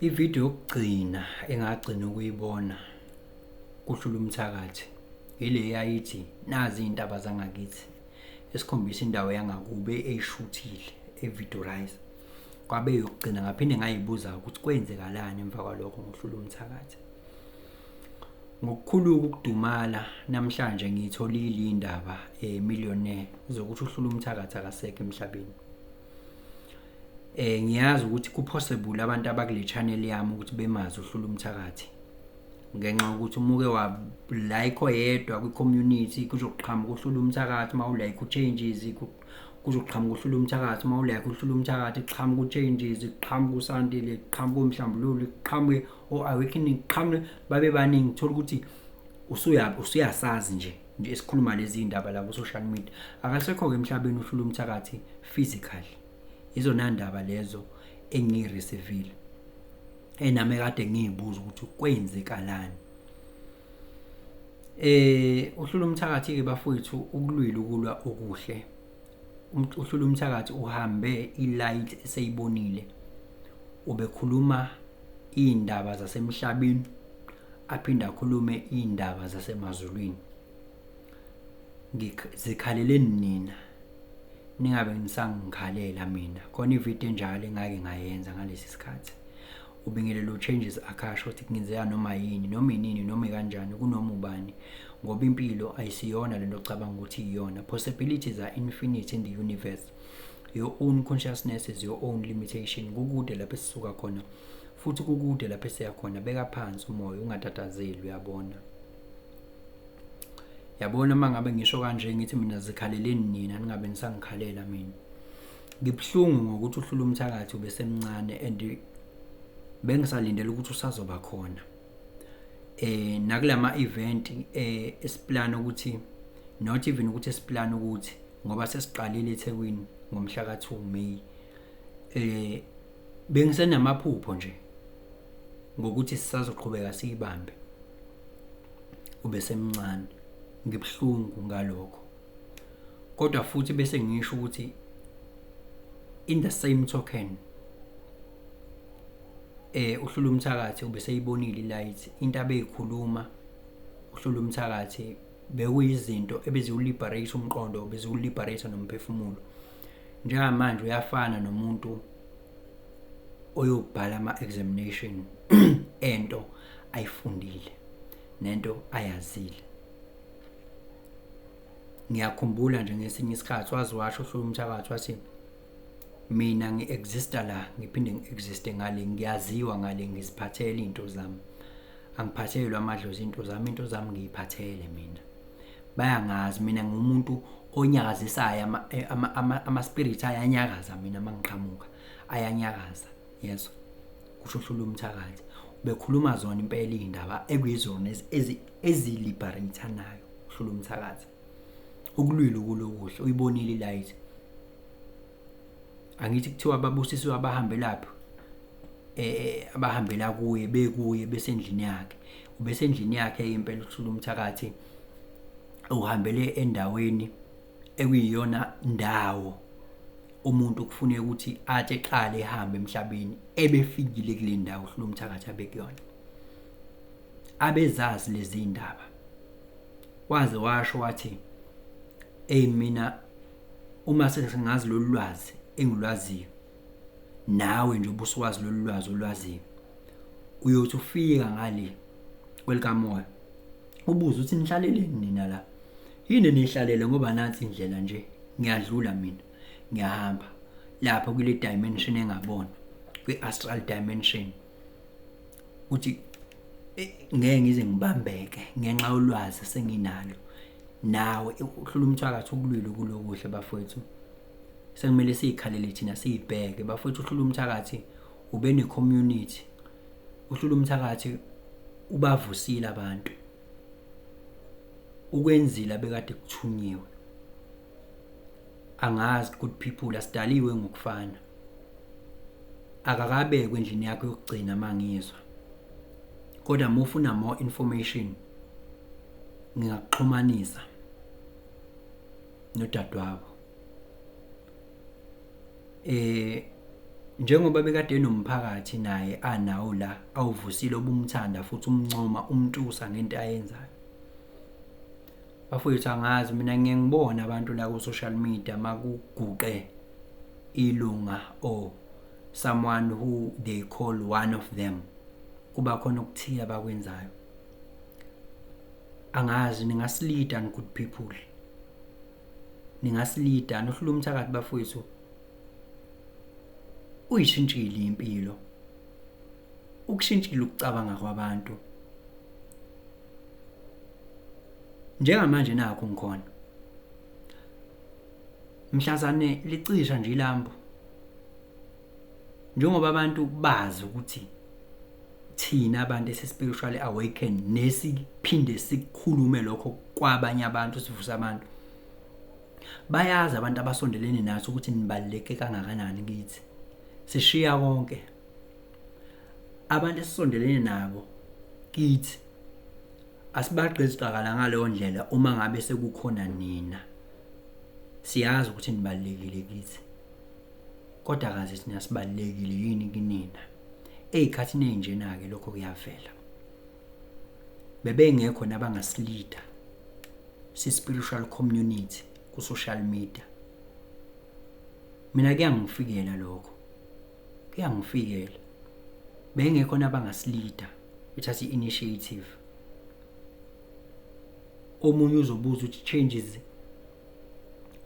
Ividiyo yokugcina engagcina ukuyibona kuHlulumthakathi ile yayithi nazi iy'ntaba zangakithi, esikhombisa indawo yangakubo eyishuthile evidorize. Kwabe eyokugcina, ngaphinde ngayibuza ukuthi kwenzekalani emva kwalokho ngoHlulumthakathi. Ngokukhulu-ke ukudumala namhlanje ngiyitholile iy'ndaba Millionaire zokuthi uHlulumthakathi akasekho emhlabeni. Ngiyazi ukuthi ku-possible abantu abakule channel yami ukuthi bemazi uHlulumthakathi ngenxa yokuthi umuke wa-like oyedwa kwi-community kuzoqhamuka uHlulumthakathi, uma u-like u-Changes kuzoqhamuka uHlulumthakathi, uma u-like uHlulumthakathi kuqhamuka u-Changes, kuqhamuka uSandile, kuqhamuka uMhlambululi, kuqhamuke o-Awakening, kuqhamuke babe baningi. Thola ukuthi usuyasazi nje esikhuluma lezi ndaba la ku-social media. Akasekho-ke emhlabeni uHlulumthakathi physically. Izona ndaba lezo engiyiresivile enami kade ngiyibuza ukuthi kwenzekalani. UHlulumthakathi-ke bafowethu ukulwile ukulwa okuhle. UHlulumthakathi uhambe i-light eseyibonile, ubekhuluma iy'ndaba zasemhlabeni aphinde akhulume iy'ndaba zasemazulwini. Zikhaleleni nina, ningabe nisangikhalela mina. Khona ividiyo enjalo engake ngayenza ngalesi sikhathi. Ubingelelo u-Changes akasho ukuthi kungenzeka noma yini, noma inini, noma kanjani, kunoma ubani, ngoba impilo ayisiyona lento ocabanga ukuthi iyona. Possibilities are infinite in the universe. Your own consciousness is your own limitation. Kukude lapho esisuka khona futhi kukude lapho esiya khona. Beka phansi umoya, ungatatazeli, uyabona. Yabona uma ngabe ngisho kanje ngithi mina zikhaleleni nina, ningabe nisangikhalela mina. Ngibuhlungu ngokuthi uHlulumthakathi ubesemncane and bengisalindele ukuthi usazoba khona. Nakulama event esiplan ukuthi, not even ukuthi esiplan ukuthi, ngoba sesiqalile eThekwini ngomhla ka-2 May. Bengisenamaphupho nje ngokuthi sisazoqhubeka siyibambe. Ubesemncane, ngibuhlungu ngalokho. Kodwa futhi bese ngisho ukuthi in the same token uHlulumthakathi ubeseyibonile i-light, into abeyikhuluma uHlulumthakathi bekuyizinto ebeziwuliberate umqondo, beziwuliberate nomphefumulo. Njengamanje uyafana nomuntu oyobhala ama-examination ento ayifundile nento ayazile. Ngiyakhumbula nje ngesinye isikhathi waze washo uHlulumthakathi wathi mina ngi-exista la, ngiphinde ngi-existe ngale, ngiyaziwa ngale, ngiziphathele iy'nto zami, angiphathelwa amadlozi iy'nto zami, into zami ngiyiphathele mina. Bayangazi mina ngumuntu onyakazisayo, ama-spirit ayanyakaza mina uma ngiqhamuka, ayanyakaza, yezwa, kusho uHlulumthakathi. Ubekhuluma zona impela iy'ndaba ekuyizona eziliberate-anayo uHlulumthakathi. Ukulwile ukulokuhle, uyibonile i-light. Angithi kuthiwa babusisiwe abahambelaphi, abahambela kuye, bekuye besendlini yakhe. Ubesendlini yakhe impela uHlulumthakathi, uhambele endaweni ekuyiyona ndawo umuntu kufuneka ukuthi athi eqale ehambe emhlabeni ebefikile kule ndawo uHlulumthakathi abekuyona. Abezazi lezi ndaba. Waze washo wathi ey mina uma sengazi lolu lwazi engilwaziyo, nawe nje ubusuwazi lolu lwazi olwaziyo, uyothi ufika ngale kwelikamoya ubuze ukuthi nihlaleleni nina la, yini enihlalele, ngoba nansi indlela nje ngiyadlula mina ngiyahamba lapho kule dimension engabona, kwi-astral dimension, ukuthi ngeke ngize ngibambeke ngenxa yolwazi senginalo. Nawe uHlulumthakathi ukulwile kulokuhle bafowethu, sekumele siyikhalele thina siyibheke bafowethu. UHlulumthakathi ube ne-community, uHlulumthakathi ubavusile abantu, ukwenzile abekade kuthunyiwe. Angazi good people, asidaliwe ngokufana. Akakabekwe endlini yakho yokugcina mangizwa, kodwa uma ufuna more information ngingakuxhumanisa nodadewabo. Njengoba bekade enomphakathi naye anawo la awuvusile obumthanda futhi umncoma umtusa ngento ayenzayo. Bafowethu, angazi mina, ngiye ngibone abantu la ku-social media makuguqe ilunga or someone who they call one of them, kuba khona okuthile abakwenzayo. Angazi, ningasilida, good people, ningasilida nohlula umthakathi. Bafowethu, uyishintshile impilo, ukushintshile ukucabanga kwabantu. Njengamanje nakho ngikhona mhlazane licisha nje ilambu, njengoba abantu bazi ukuthi thina abantu esi-spiritually awakened nesiphinde sikukhulume lokho kwabanye abantu, sivusa abantu, bayazi abantu abasondelene nathi ukuthi nibaluleke kangakanani kithi. Sishiya konke, abantu esisondelene nabo kithi asibagqizi qakala ngaleyo ndlela. Uma ngabe sekukhona nina, siyazi ukuthi nibalulekile kithi, kodwa kaze thina sibalulekile yini kinina? Ey'khathini ey'njena-ke lokho kuyavela. Bebengekho nabangasilida si-spiritual community ku-social media. Mina kuyangifikela lokho, kuyangifikela. Bengekho nabangasilida bethatha i-initiative. Omunye uzobuza ukuthi, "Changes,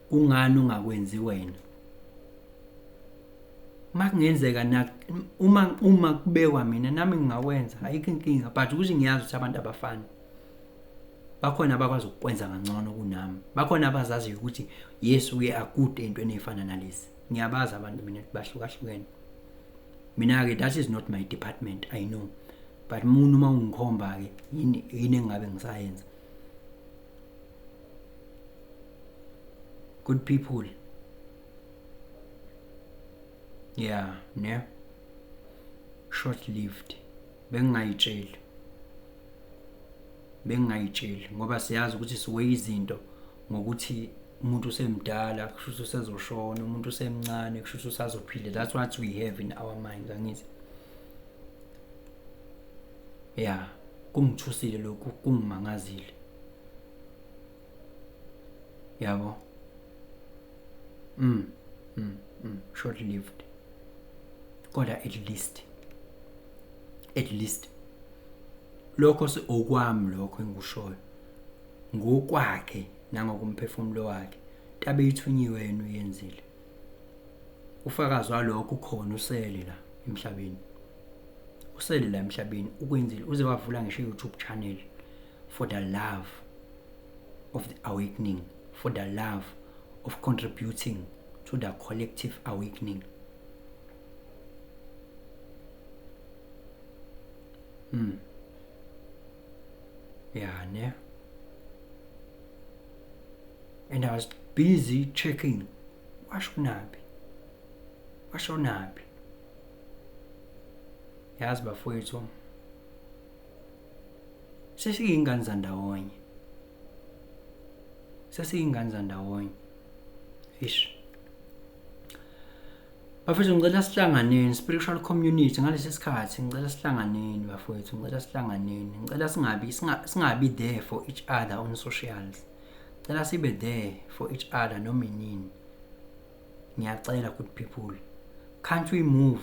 kungani ungakwenzi wena?" Makungenzeka na uma kubekwa mina, nami ngingakwenza, ayikho inkinga, but ukuthi ngiyazi ukuthi abantu abafani. Bakhona abakwazi ukukwenza kangcono kunami, bakhona abazaziyo ukuthi yes, we are good ey'ntweni ey'fana nalezi. Ngiyabazi abantu mina, bahlukahlukene. Mina-ke, that is not my department, I know, but muna uma ungikhomba-ke, yini yini engingabe ngisayenza? Good people, yeah, ne short lived. Bengingayitsheli ngoba siyazi ukuthi siwe izinto ngokuthi umuntu usemdala kusho ukuthi usezoshona, umuntu usemncane kusho ukuthi usazophila. That's what we have in our minds, angithi? Yeah, kungithusile lokhu, kungimangazile, yabo. Short lived, kodwa at least lokho okwami, lokho engikushoyo ngokwakhe nangokumphefumulo wakhe, tabe ithunyiwe yena uyenzile. Ufakazi walokho ukhona, usele la emhlabeni, usele la emhlabeni, ukwenzile, uze wavula ngisho i-YouTube channel for the love of the awakening, for the love of contributing to the collective awakening. Yeah, ne, and I was busy checking, washonaphi, washonaphi? Yazi bafowethu, sesiyingane zandawonye, sesiyingane zandawonye. Ish, bafethu, ngicela sihlanganeni, spiritual community, ngalesi sikhathi. Ngicela sihlanganeni bafowethu, ngicela sihlanganeni, ngicela singabi there for each other on socials, ngicela sibe there for each other noma inini. Ngiyacela, good people, can't we move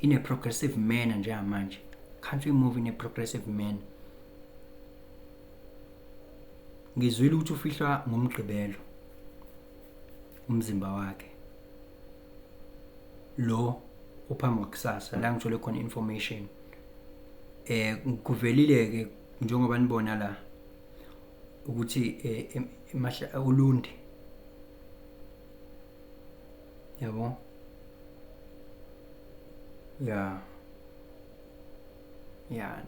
in a progressive manner njengamanje? Can't we move in a progressive manner? Ngizwile ukuthi ufihlwa ngomgqibelo umzimba wakhe lo uphambi kwakusasa. La ngithole khona information, kuvelile ke njengoba nibona la ukuthi uLundi, yabo. Yeah,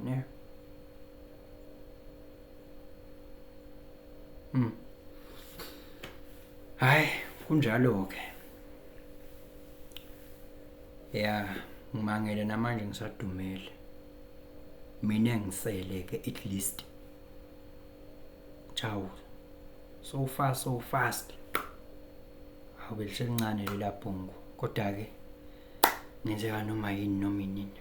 ne. Hayi, kunjalo ke. Ya, ngimangele namanje, ngisadumele. Mina ngisele ke at least. Ciao. So far so fast. Hawu, beliselincane lela bhungu. Kodwa ke Ngenzeka noma yini noma inini.